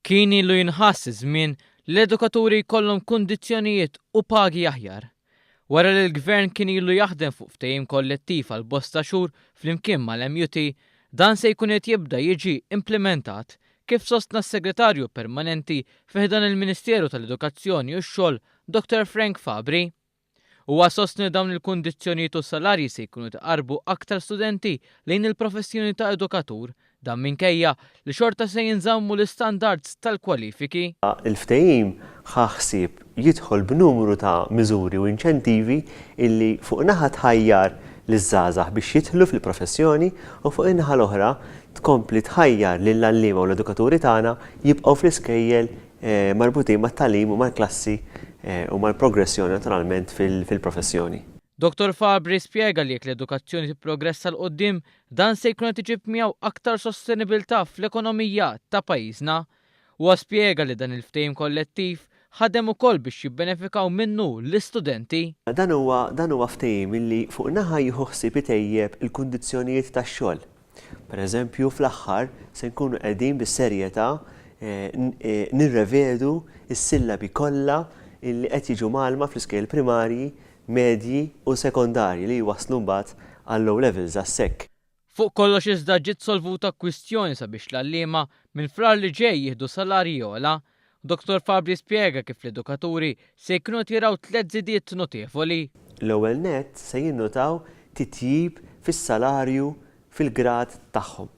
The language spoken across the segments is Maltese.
Kien ilu jinħass iż-żmien li l-edukaturi jkollhom kundizzjonijiet u pagi aħjar. Wara li l-Gvern kien ilu jaħdem fuq ftehim kollettiv għal bosta xhur flimkien mal-MUT, dan se jkun qed jibda jiġi implimentat, kif sostna s-Segretarju Permanenti fi ħdan il-Ministeru tal-Edukazzjoni u x-Xogħol, Dottor Frank Fabri. Huwa sostna li dawn il-kundizzjonijiet u salarji se jkunu qed iqarrbu aktar studenti lejn il-professjoni ta' edukatur, dan minkejja li xorta se jinżammu l-istandards tal-kwalifiki. Il-ftehim ħa ħsieb jidħol b'numru ta' miżuri u inċentivi illi fuq naħa tħajjar liż-żgħażagħ biex jidħlu fil-professjoni u fuq in-naħa l-oħra tkompli tħajjar lill-għalliema u l-edukaturi tagħna jibqgħu fl-iskejjel marbutin mat-tagħlim u mal-klassi u mal-progressjoni naturalment fil-professjoni. Dottor Fabri spjega li jekk l-edukazzjoni tipprogressa 'l quddiem, dan se jkun qed iġib miegħu aktar sostenibilità fl-ekonomija ta' pajjiżna. Huwa spjega li dan il-ftehim kollettiv ħadem ukoll biex jibbenefikaw minnu l-istudenti. Dan huwa dan huwa ftehim li fuq naħa jieħu ħsieb itejjeb il-kundizzjonijiet tax-xogħol. Per eżempju, fl-aħħar se nkunu qegħdin bis-serjetà nirrevedu s-sillabi kollha li qed jiġu mgħallma fl-iskejjel primarji, medji u sekondarji li jwasslu mbagħad għall-O Levels, għas-SEC. Fuq kollox iżda ġiet solvuta kwistjoni sabiex l-għalliema minn Frar li ġej jieħdu salarji ogħla. Dottor Fabri spjega kif l-edukaturi se jkunu qed jaraw tlett żidiet notevoli. L-ewwel nett se jinnutaw titjib fis-salarju fil-grad tagħhom.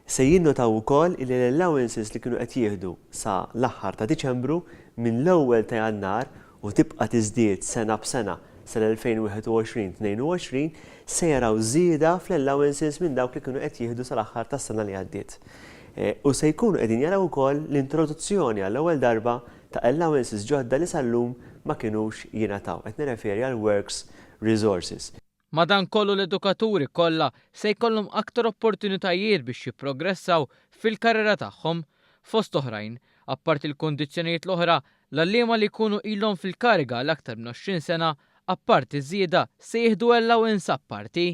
Se jinnutaw ukoll illi l-allowances li kienu qed jieħdu sa l-aħħar ta' Diċembru minn l-ewwel ta' Jannar u tibqa' tiżdied sena b'sena sal-2021 22 se jaraw żieda fl-allowances minn dawk li kienu qed jieħdu sal-aħħar tas-sena li għaddiet. U se jkunu qegħdin jaraw ukoll l-introduzzjoni għall-ewwel darba ta' allowances ġodda li sal-lum ma kinux jingħataw. Qed nirreferi għal works resources. Madankollu l-edukaturi kollha se jkollhom aktar opportunitajiet biex jipprogressaw fil-karriera tagħhom. Fost oħrajn, apparti l-kundizzjonijiet l-oħra, l-għalliema li jkunu ilhom fil-kariga għal aktar minn 20 sena, apparti ż-żieda, se jieħdu allowance apparti.